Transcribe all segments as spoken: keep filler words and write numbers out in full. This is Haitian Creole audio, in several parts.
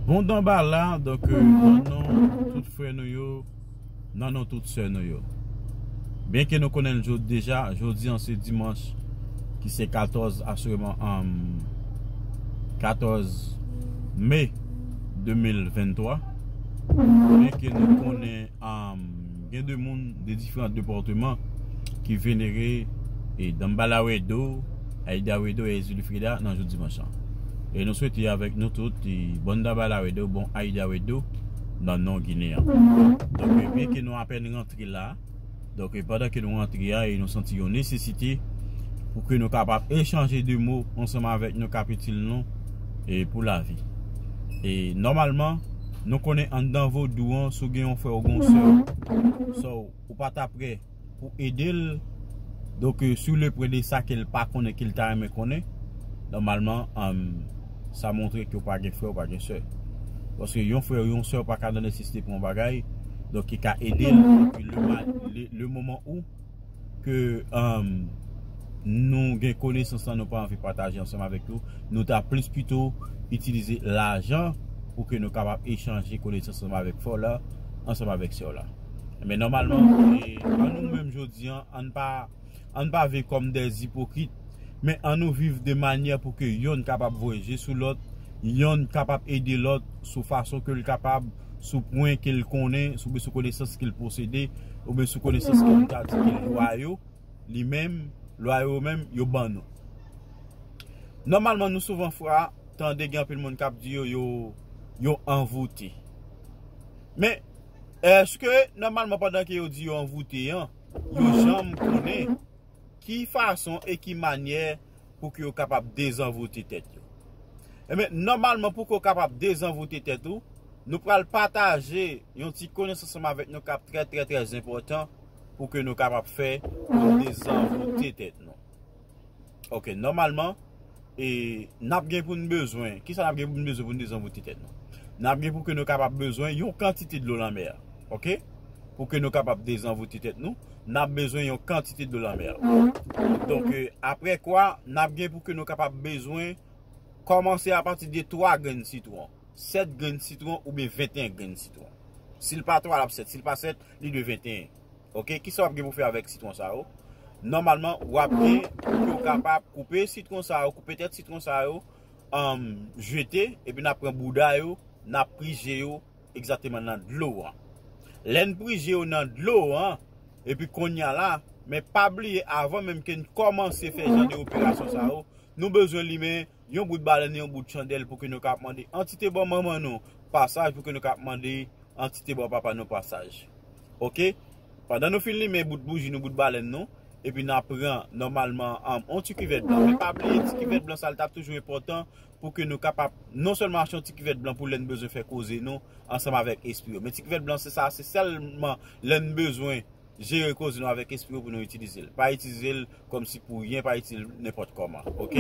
Bon, dan ba la, donk, euh, nan non tout frè nou yo, nan non tout sè nou yo. Byen ke nou konnen l jodi deja, jodi an se dimanch ki se katòz, asireman, um, katòz me de mil venntwa. Byen ke nou konnen, um, gen de moun de diferan depatman ki venere e Dambalawedo, Aida Wedo e Zulfrida nan jou dimanch lan. E nou swete avèk nou tout, e bon Dambalawedo, bon Aida Wedo, nan non Ginen an. Donk, byen ke nou apèn rantre la, donk, pandan ke nou rantre a, e nou santi yon nesesite pou ke nou kapab echanje de mo ansanm avèk nou k ap itil nou e pou lavi. E nòmalman, nou konnen anndan vodou an, si w gen yon frè ou gen yon sè, so, ou pa ta prè pou ede l. Donk, euh, sou le pwen de sa ke l pa konnen, ke l ta renmen konnen, nòmalman, um, sa montre ke w pa gen frè, w pa gen sè. Paske yon frè, yon sè pa ka nan nesesite pou yon bagay, donk ki ka ede l, epi le ma-, le, le moman ou ke, um, nou gen konesans lan, nou pa anvi pataje ansanm avèk yo, nou ta plis pito itilize lajan pou ke nou kapab echanje konesans ansanm avèk frè w la, ansanm avèk sè w la. Men nòmalman, e, an nou menm jodi an, ann pa, ann pa viv kòm dè ipokrit, men ann nou viv de manyè pou ke yonn kapab voye je sou lòt, yonn kapab ede lòt sou fason ke l kapab, sou pwen ke l konnen, sou, sou konesans ke l posede, oubyen sou konesans ke l ta di ke l lwa yo, li menm, lwa yo menm, yo ban nou. Nòmalman, nou souvan fwa tande gen anpil moun k ap di yo, yo, yo anvoute. Men, èske nòmalman pandan ke yo di yo anvoute an, yo janm konnen ki fason e ki manyè pou ke yo kapab dezanvoute tèt yo? Ebyen, nòmalman, pou ke w kapab dezanvoute tèt ou, nou pral pataje yon ti konesans ansanm avèk nou k ap trè, trè, trè enpòtan pou ke nou kapab fè pou dezanvoute tèt nou. Ok, nòmalman, e, n ap gen pou n bezwen, kisa n ap gen pou n bezwen pou n dezanvoute tèt nou? N ap gen pou ke nou kapab bezwen yon kantite dlo lanmè a, ok? Pou ke nou kapab dezanvoute tèt nou, n ap bezwen yon kantite dlo lanmè a. Donk, e, apre kwa, n ap gen pou ke nou kapab bezwen kòmanse apati de twa grenn sitwon, sèt grenn sitwon oubyen venteyen grenn sitwon. Si l pa twa, l ap sèt. Si l pa sèt, li dwe venteyen. Ok, kisa w ap gen pou fè avèk sitwon sa yo? Nòmalman, w ap gen pou w kapab koupe sitwon sa yo, koupe tèt sitwon sa yo, um, jete, epi n ap pran bouda yo, n ap prije yo egzakteman nan dlo an. Lè n prije yo nan dlo an, epi kounye a la, men pa bliye, avan menm ke n kòmanse fè jan de operasyon sa yo, nou bezwen limen yon bout balèn, yon bout chandèl pou ke nou kapab mande antite bò manman nou pasaj, pou ke nou kapab mande antite bò papa nou pasaj. Ok? Pandan nou fin limen bout bouji nou, bout balèn nou, epi n ap pran nòmalman, um, yon ti kivèt blan. Men pa bliye, ti kivèt blan sa, li t ap toujou enpòtan pou ke nou kapab non sèlman achte yon ti kivèt blan pou lè n bezwen fè koze nou ansanm avèk espri yo. Men ti kivèt blan se sa, se sèlman lè n bezwen jere koze nou avèk espri yo pou nou itilize l. Pa itilize l kòmsi pou ryen, pa itilize l nenpòt kòman. Ok?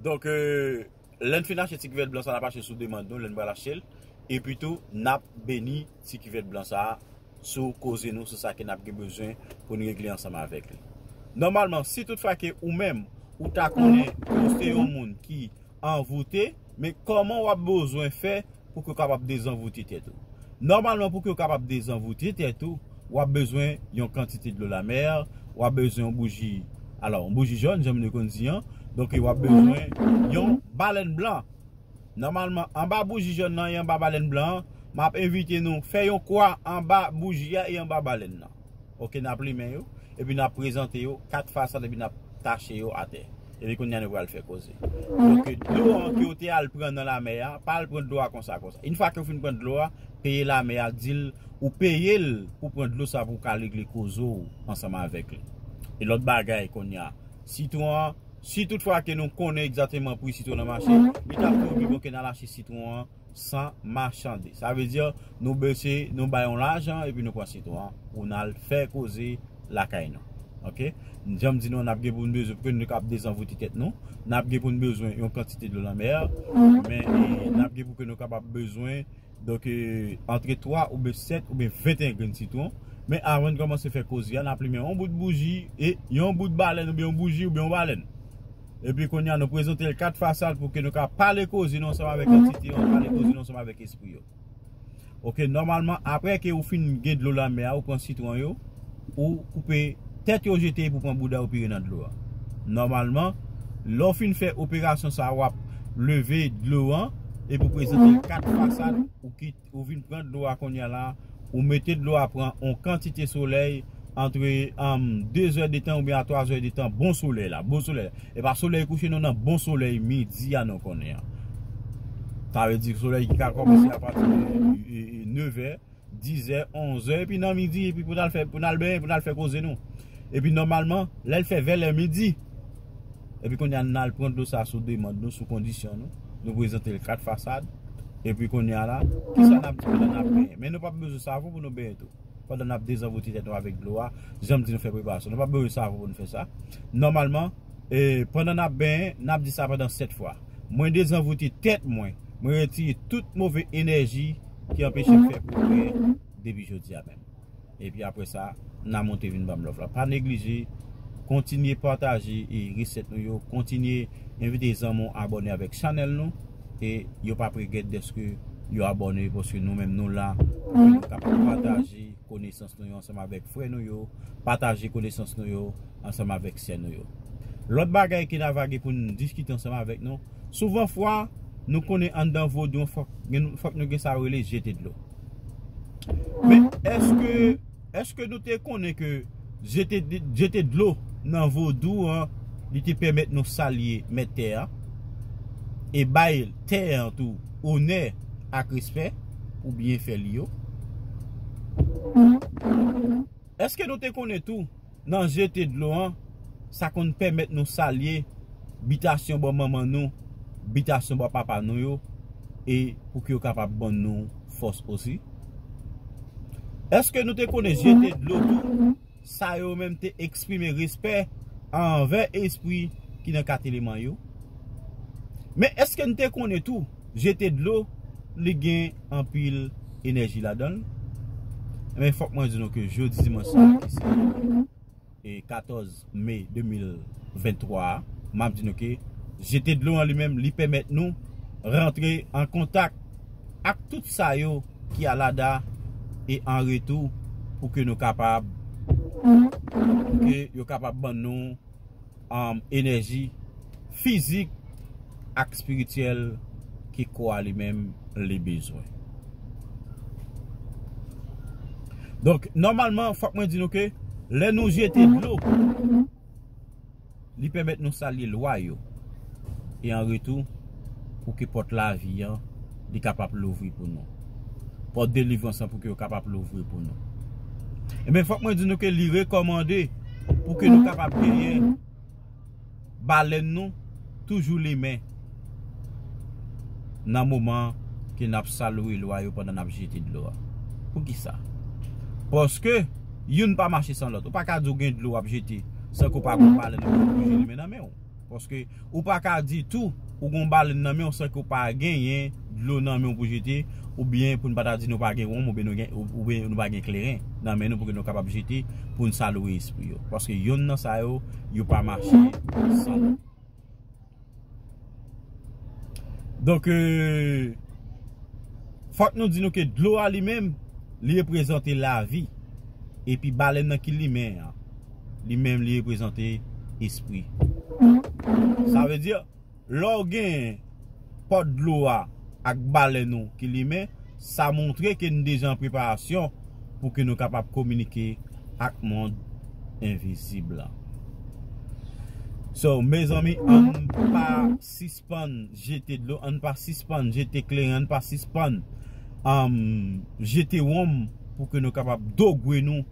Donk, euh, lè n fin achte ti kivèt blan sa, n ap achte sou demann nou, lè n pral achte l. Epi tou, n ap beni ti kivèt blan sa sou koze nou, sou sa ke n ap gen bezwen pou n regle ansanm avèk li. Nòmalman, si tout fwa ke ou menm, ou ta konnen ke w se yon moun ki anvoute, men kòman w ap bezwen fè pou ke w kapab dezanvoute tèt ou? Nòmalman, pou ke w kapab dezanvoute tèt ou, w ap bezwen yon kantite dlo lamè, w ap bezwen yon bouji, alò, yon bouji jòn, jan nou konn di an. Donk, w ap bezwen yon balèn blan. Nòmalman, anba bouji jòn nan e anba balèn blan an, m ap envite nou fè yon kwa anba bouji a e anba balèn nan. Ok, n ap limen yo, epi n ap prezante yo kat fasad, epi n ap tache yo atè. Epi kounye a nou pral fè koze. Donk, dlo an ke w te al pran nan lamè a, pa al pran dlo a konsa, konsa. Yon fwa ke w fin pran dlo a, peye lamè a, di l ou peye l pou pran dlo sa pou w ka regle koze w ansanm avèk li. E lòt bagay kounye a, sitwon an, si tout fwa ke nou konnen egzakteman pri sitwon nan mache, li t ap toujou pi bon ke n al achte sitwon an san machande. Sa vle di, nou bese, nou bay yon lajan, epi nou pran sitwon an pou n al fè koze lakay nou. Ok? Jan m di nou, n ap gen pou n bezwen pou ke nou kapab dezanvoute tèt nou. N ap gen pou n bezwen yon kantite dlo lanmè. Men, e, n ap gen pou ke nou kapab bezwen, donk, e, antre twa oubyen sèt oubyen venteyen grenn sitwon. Men avan n kòmanse fè koze a, n ap limen yon bout bouji e yon bout balèn oubyen yon bouji oubyen yon balèn. Epi kounye a, nou prezante l kat fasad pou ke nou ka pale koze nou ansanm avèk antite yo, pale koze nou ansanm avèk espri yo. Oke, nòmalman, apre ke ou fin gen dlo lanmè a, ou pran sitwon yo, ou koupe tèt yo jete epi ou pran bouda ou pire nan dlo a. Nòmalman, lè w fin fè operasyon sa a, w ap leve dlo an epi ou prezante l kat fasad, ou kit, ou vin pran dlo a kounye a la, ou mete dlo a pran on kantite solèy antre, um, de zè de tan oubyen a twa zè de tan, bon solèy la, bon solèy. E pa solèy kouche non, nan bon solèy midi a nou konnen an. Sa vle di solèy ki ka kòmanse apati de, e, e, nevè, dizè, onzè, epi nan midi, epi pou n al fè, pou n al benyen, pou n al fè koze nou. Epi nòmalman, lè l fè vèlè midi, epi kounye a n al pran dlo sa sou demann nou, sou kondisyon nou. Nou prezante l kat fasad. Epi kounye a la, kisa n ap di pandan n ap benyen? Men nou p ap bezwen savon pou nou benyen tou. Pandan n ap dezanvoute tèt nou avèk dlo a, jan m di nou fè preparasyon. Nou p ap bezwen savon pou nou fè sa. Nòmalman, e, pandan n ap benyen, n ap di sa pandan sèt fwa. Mwen dezanvoute tèt mwen, mwen retire tout move enèji ki anpeche m fè pwogrè depi jodi a menm. Epi apre sa, n a monte vin ban m love la. Pa neglije, kontinye pataje e resèt nou yo, kontinye envite zanmi w abòne avèk chanèl nou, e yo p ap regrèt dèske yo abòne, paske nou menm nou la pou nou kapab pataje konesans nou yo ansanm avèk frè nou yo, pataje konesans nou yo ansanm avèk sè nou yo. Lòt bagay ke n a vage pou n diskite ansanm avèk nou, souvan fwa, nou konnen anndan vodou, fòk, fòk nou gen sa yo rele jete dlo. Men èske, èske nou te konnen ke jete, jete dlo nan vodou an, li te pèmèt nou salye mèt tè a, e bay tè an tou onè ak respè pou byenfè li yo? Èske nou te konnen tou, nan jete dlo an, sa konn pèmèt nou salye bitasyon bò manman nou, bitasyon bò papa nou yo, e pou ke yo kapab ban nou fòs osi? Èske nou te konnen jete dlo tou, sa yo menm te eksprime respè anvè espri ki nan kat eleman yo? Men èske n te konnen tou, jete dlo, li gen anpil enèji ladan l? Men fòk mwen di nou ke jodi dimanch sa, ki se, e, katòz me de mil venntwa a, m ap di nou ke jete dlo an li menm, li pèmèt nou rantre an kontak ak tout sa yo ki alada, e an retou, pou ke nou kapab, pou ke yo kapab ban nou, um, enèji fizik ak espirityèl ke kò a li menm li bezwen. Donk, nòmalman, fòk mwen di nou ke lè nou jete dlo, li pèmèt nou salye lwa yo. E an retou, pou ke pòt lavi an, li kapab louvri pou nou. Pòt delivrans lan pou ke yo kapab louvri pou nou. Ebyen, fòk mwen di nou ke li rekòmande pou ke nou kapab genyen balèn nou toujou limen nan moman ke n ap salye lwa yo pandan n ap jete dlo a. Poukisa? Paske youn pa mache san lòt. Ou pa ka di w gen dlo w ap jete san ke w pa gen balèn nan men w pou jete limen nan men w. Paske ou pa ka di tou ou gen balèn nan men w san ke w pa genyen dlo nan men w pou jete, oubyen pou n pa ta di nou pa gen wonm, oubyen nou gen, oubyen nou pa gen kleren nan men nou pou ke nou kapab jete pou n salye espri yo. Paske yonn nan sa yo, yo pa mache san lòt. Donk, euh, fòk nou di nou ke dlo a li menm, li reprezante lavi. Epi balèn nan ki limen an, li menm li reprezante espri. Sa vle di, lè w gen pòt dlo a ak balèn ou ki limen, sa montre ke n deja an preparasyon pou ke nou kapab kominike ak mond envizib la. So, mezanmi, ann pa sispann jete dlo, ann pa sispann jete kleren, ann pa sispann, um, jete wonm pou ke nou kapab dogwe nou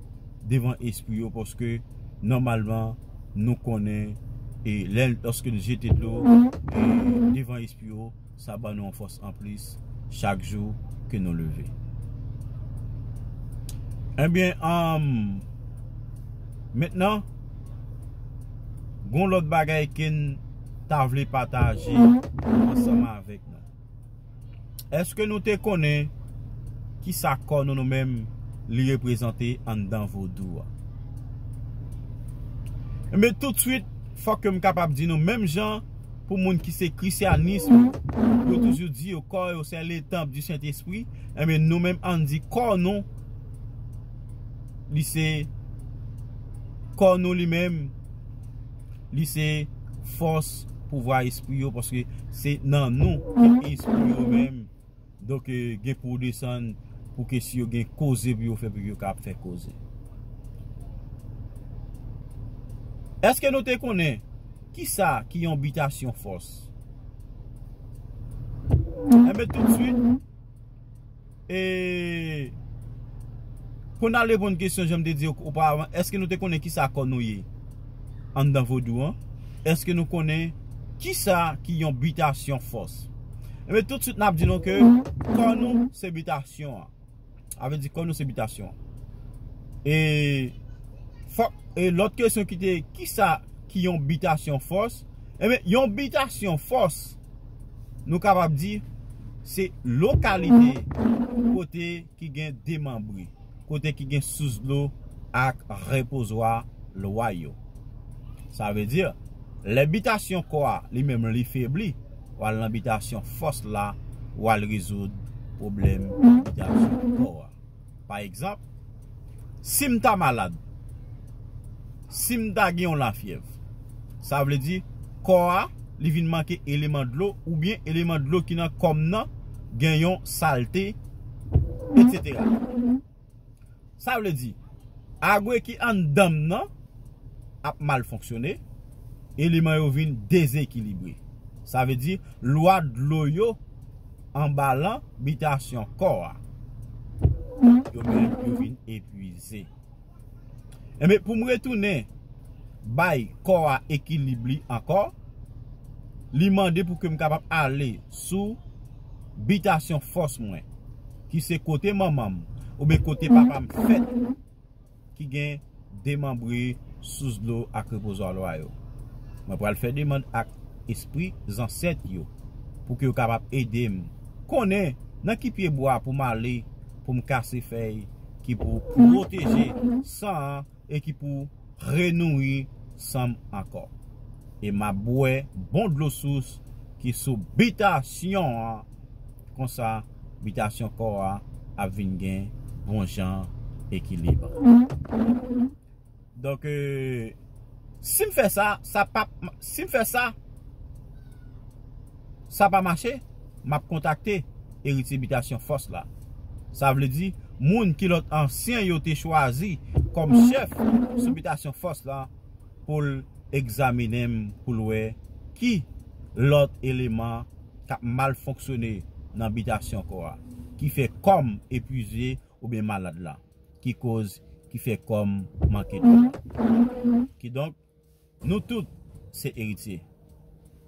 devan espri yo, paske nòmalman nou konnen, e lè, lòske nou jete dlo, e devan espri yo, sa ban nou yon fòs anplis chak jou ke nou leve. Ebyen, um, mentnan, gon lòt bagay ke n ta vle pataje ansanm avèk nou. Èske nou te konnen kisa kò nou, nou menm, li reprezante anndan vodou a? Ebyen, toutswit, Fòk ke m kapab di nou menm jan pou moun ki se krisyanis, yo toujou di yo kò yo se le temple du Saint-Esprit, enben nou menm ann di kò nou li se kò nou li menm li se fòs pouvwa espri yo, paske se nan nou ki espri yo menm. Donk, eh, gen pou desann pou ke si yo gen koze pou yo fè, pou yo ka ap fè koze. Èske nou te konnen kisa ki yon bitasyon fòs? Enben, toutswit, e pou n al reponn kesyon, jan m te di oparavan, èske nou te konnen kisa kò nou ye anndan vodou an? Èske nou konnen kisa ki yon bitasyon fòs? Enben, toutswit, n ap di nou ke kò nou se bitasyon an. Sa vle di kò nou se bitasyon an. E fòk, e lòt kesyon ki te, kisa ki yon bitasyon fòs? Enben, yon bitasyon fòs, nou kapab di, se lokalite kote ki gen demanbre, kote ki gen sous dlo ak repozwa lwa yo. Sa vle di, lè bitasyon kò a, li menm li febli, w al nan bitasyon fòs la, w al rezoud pwoblèm bitasyon kò a. Pa egzanp, si m ta malad, si m ta gen yon lafyèv, sa vle di, kò a, li vin manke eleman dlo, oubyen eleman dlo ki nan kò m nan gen yon salte, etsetera. Sa vle di, agwe ki anndan m nan ap mal fonksyone, eleman yo vin dezekilibre. Sa vle di, lwa dlo yo anba lan bitasyon kò a, yo menm, yo vin epwize. Enben, pou m retounen bay kò a ekilib li ankò, li mande pou ke m kapab ale sou bitasyon fòs mwen, ki se kote manman m oubyen kote papa m fèt, ki gen demanbre, sous dlo ak repozwa lwa yo. Mwen pral fè demann ak espri zansèt yo pou ke yo kapab ede m konnen nan ki pye bwa pou m ale pou m kase fèy ki pou pwoteje san an e ki pou renouri san m ankò. E m ap bwè bon dlo sous ki sou bitasyon an. Konsa, bitasyon kò a ap vin gen bon jan ekilib. Donk, euh, si m fè sa, sa pa, si m fè sa, sa pa mache, m ap kontakte eritye bitasyon fòs la. Sa vle di, moun ki lòt ansyen yo te chwazi kòm chèf sou bitasyon fòs la pou l egzaminen m, pou l wè ki lòt eleman k ap mal fonksyone nan bitasyon kò a, ki fè kò m epwize oubyen malad la, ki koz, ki fè kò m manke dlo. Kidonk, nou tout se eritye.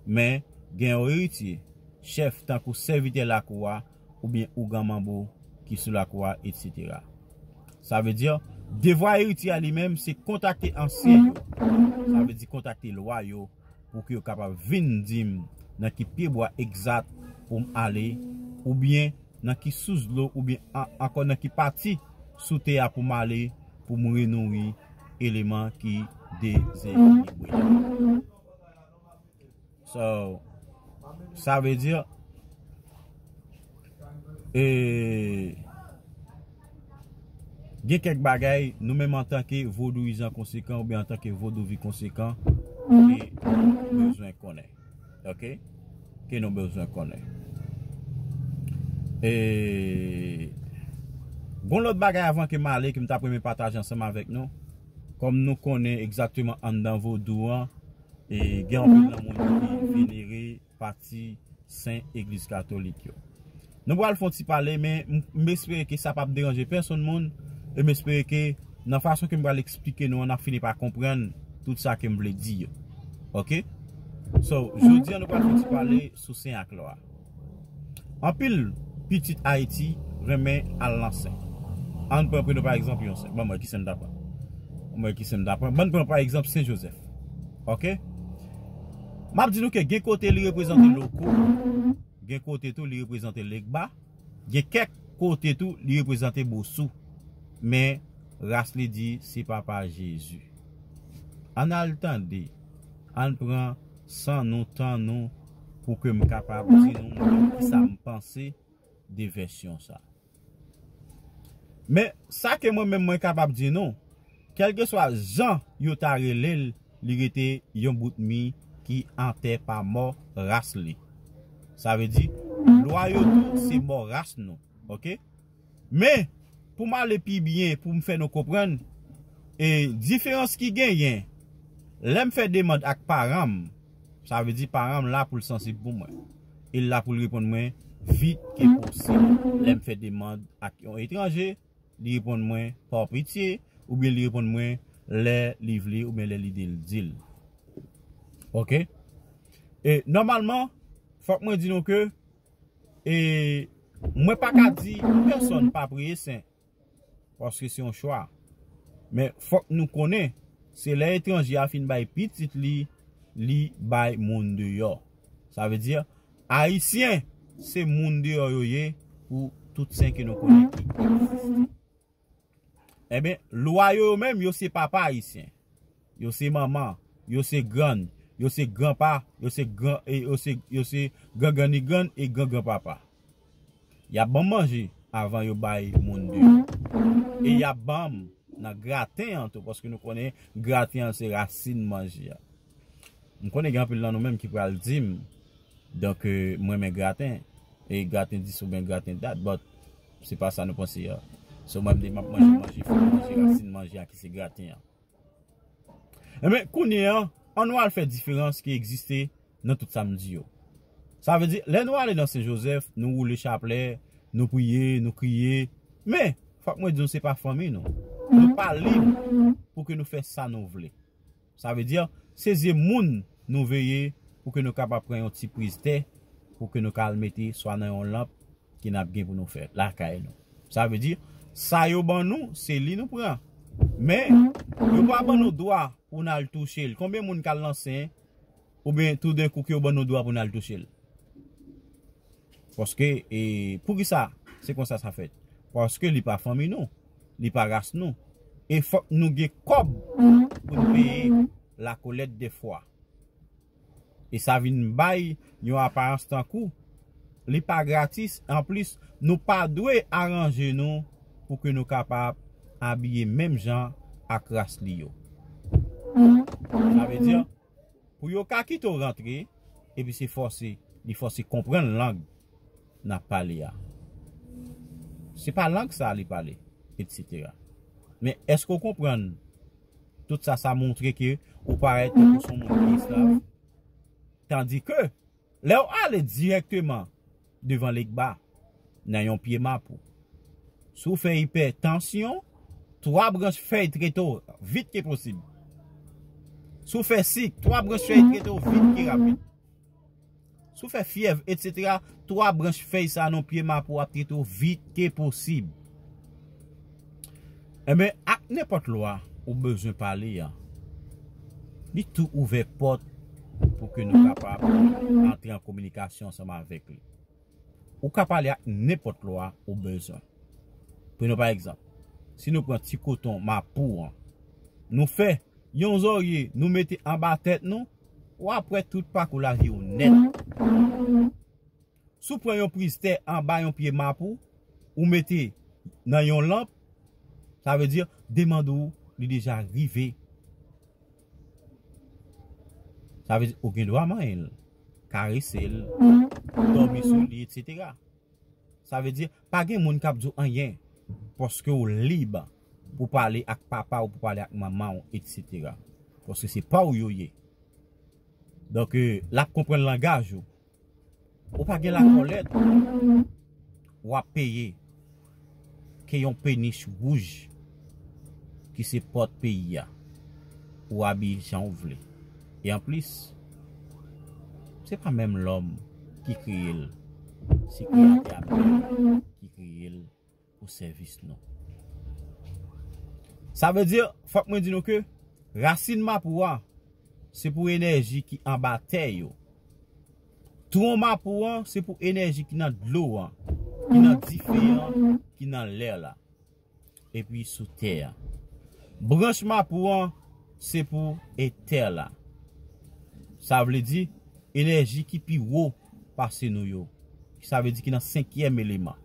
Men, gen yon eritye, chèf tankou sèvitè lakou a, oubyen ougan manbo ki sou lakou a, etsetera. Sa vle di, devwa eritye a li menm, se kontakte ansyen yo. Sa vle di kontakte lwa yo, pou ke yo kapab vin di m nan ki pyebwa egzat pou m ale, oubyen nan ki sous dlo, oubyen an-, ankò nan ki pati sou tè a pou m ale, pou m renouri eleman ki dezekilibre. So, sa vle di, e, gen kèk bagay, nou menm antanke vodouyizan konsekan oubyen antanke vodouvi konsekan, ke nou bezwen konnen. Oke? Ke nou bezwen konnen. E, gon lòt bagay avan ke m ale, ke m t ap renmen pataje ansanm avèk nou. Kòm nou konnen egzakteman anndan vodou an, e, gen anpil nan moun yo ki venere pati sen egliz katolik yo. Nou pral fè yon ti pale, men m, m espere ke sa p ap deranje pèsonn moun, e m espere ke nan fason ke m pral eksplike nou an, n ap fini pa konprann tout sa ke m vle di yo. Oke? So, jodi a nou pral fè yon ti pale sou sen ak lwa. Anpil pitit Ayiti renmen al nan sen. Ann pran pou nou pa egzanp yon sen. Ban m wè ki sen m ta pran. Ban m wè ki sen m ta pran. Ban n pran pa egzanp Sen Jozèf. Oke? M ap di nou ke gen kote li reprezante loko, gen kote tou li reprezante legba, gen kèk kote tou li reprezante bosou. Men ras li di se papa Jezi. Ann al tande Ann pran san nou, tan nou, pou ke m kapab di nou mwen menm kisa m panse de vèsyon sa. Men, sa ke mwen menm mwen kapab di nou, kèlkeswa jan yo ta rele l, li rete yon bout mi ki atè pa mò ras li. Sa vle di, lwa yo tou se mò ras nou. Oke? Men, pou m ale pi byen, pou m fè nou konprann, e diferans ki genyen, lè m fè demann ak paran m, sa vle di paran m la pou l sansib pou mwen. E l la pou l reponn mwen vit ke posib. Lè m fè demann ak yon etranje, li reponn mwen pa pitye, oubyen li reponn mwen lè li vle, oubyen lè lide l di l. Oke? E nòmalman, fòk mwen di nou ke E mwen pa ka di pèsonn pa priye sen, paske se yon chwa. Men fòk nou konnen, se lè etranje a fin bay pitit li, li bay moun deyò. Sa vle di, Ayisyen, se moun deyò yo ye pou tout sen ke nou konnen ki egziste. Ebyen, lwa yo, yo menm, yo se papa ayisyen. Yo se manman, yo se grann, yo se granpa, yo se gran, e yo se, yo se gran grann ni grann e gran granpapa. Y ap ban m manje avan yo bay moun deyò. E y ap ban m nan graten an tou, paske nou konnen graten an se rasin manje a. M konnen gen anpil nan nou menm ki pral di m, donk, euh, mwen renmen graten, e graten dis oubyen graten dat, but se pa sa nou panse a. So, mwen, m di, m ap manje manje, fòk manje rasin manje a ki se graten an. Ebyen, kounye a, ann nou al fè diferans ki egziste nan tout sa m di yo. Sa vle di, lè nou ale nan Sen Jozèf, nou woule chaplè, nou priye, nou kriye. Men, fòk mwen di nou, se pa fanmi nou. Nou pa lib pou ke nou fè sa nou vle. Sa vle di, se zye moun nou veye pou ke nou kapab pran yon ti priz tè, pou ke nou ka al mete swa nan yon lanp ki n ap gen pou nou fè lakay nou. Sa vle di, sa yo ban nou, se li nou pran. Men, yo pa ban nou dwa pou n al touche l. Konbyen moun k al nan sen, oubyen toudenkou ke yo ban nou dwa pou n al touche l? Paske, e, poukisa se konsa sa fèt? Paske li pa fanmi nou, li pa ras nou. E fòk nou gen kòb pou n peye la collecte des fois. E sa vin bay yon aparans tankou li pa gratis. Anplis, nou pa dwe aranje nou pou ke nou kapab abiye menm jan ak ras li yo. Sa vle di, pou yo ka kite w rantre, epi se fòse, li fòse konprann lang n ap pale a. Se pa lang sa li pale, etsetera. Men èske w konprann tout sa, sa montre ke ou parèt tankou se yon moun ki esklav. Tandi ke, lè w ale dirèkteman devan Legba, nan yon pye mapou, si w fè ipètansyon, twa branch fèy trete w vit ke posib. Si w fè sik, twa branch fèy trete w vit ke rapid. Si w fè fyèv, etsetera, twa branch fèy sa nan pye mapou ap trete w vit ke posib. Enben, ak nenpòt lwa ou bezwen pale a, li tou ouvè pòt pou ke nou kapab antre an kominikasyon ansanm avèk li. Ou ka pale ak nenpòt lwa ou bezwen. Pran pa egzanp, si nou pran ti koton mapou an, nou fè yon zòrye, nou mete anba tèt nou, w ap wè tout pakou lavi w nèt. Si w pran yon priz tè anba yon pye mapou, ou mete nan yon lanp, sa vle di, demann ou li deja rive. Sa vle di, ou gen dwa manyen l, karese l, dòmi sou li, etsetera. Sa vle di, pa gen moun k ap di w anyen, paske w lib pou pale ak papa w, pou pale ak manman w, etsetera. Paske se pa w yo ye. Donk, eh, l ap konprann langaj ou. Ou pa gen lakòlèt, w ap peye ke yon penich wouj ki se pòt peyi a. Ou abiye jan w vle. E anplis, se pa menm lòm ki kreye l, se Kreyatè a menm ki kreye l pou sèvis nou. Sa vle di, fòk mwen di nou ke rasin mapou a, se pou enèji ki anba tè yo. Twon mapou an, se pou enèji ki nan dlo an, ki nan dife an, ki nan lè la, epi sou tè a. Branch mapou an, se pou etè la. Sa vle di, enèji ki pi wo pase nou yo. Sa vle di ki nan senkyèm eleman.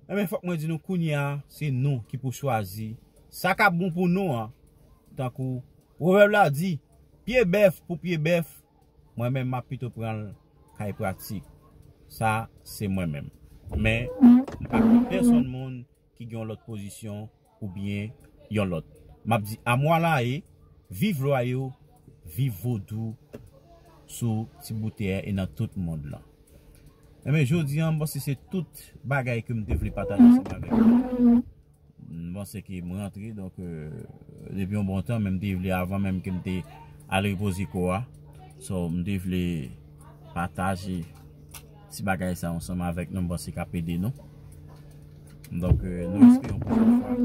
Enben, fòk mwen di nou kounye a, se nou ki pou chwazi sa k ap bon pou nou an. Tankou pwovèb la di, pye bèf pou pye bèf, mwen menm m ap pito pran l kay pratik. Sa, se mwen menm. Men, m pa kont pèsonn moun ki gen yon lòt pozisyon oubyen yon lòt. M ap di amwalaye, viv lwayo, viv vodou sou ti bout tè e nan tout mond lan. Enben, jodi an, m panse se tout bagay ke m te vle pataje ansanm avèk nou. M panse ke m rantre, donk, euh, depi yon bon tan, men m te vle avan menm ke m te al repoze kò a. So, m te vle pataje ti bagay sa ansanm avèk nou, m panse k ap ede nou. Donk, euh, nou espere yon pwochèn fwa,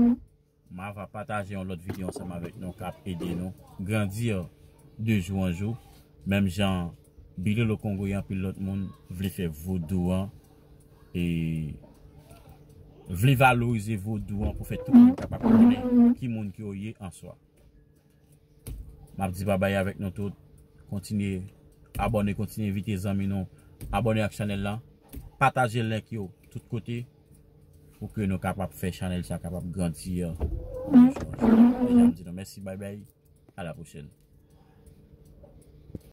m ava pataje yon lòt videyo ansanm avèk nou k ap ede nou grandir de jou an jou. Menm jan Bilolo Kongo e anpil lòt moun vle fè vodou an, e vle valorize vodou an pou fè tout moun kapab konnen ki moun ke yo ye an swa. M ap di babay avèk nou tout. Kontinye abòne, kontinye envite zanmi nou abòne ak chanèl la. Pataje link yo tout kote pou ke nou kapab fè chanèl sa kapab grandi. Deja m di nou mèsi, babay, a la pwochèn.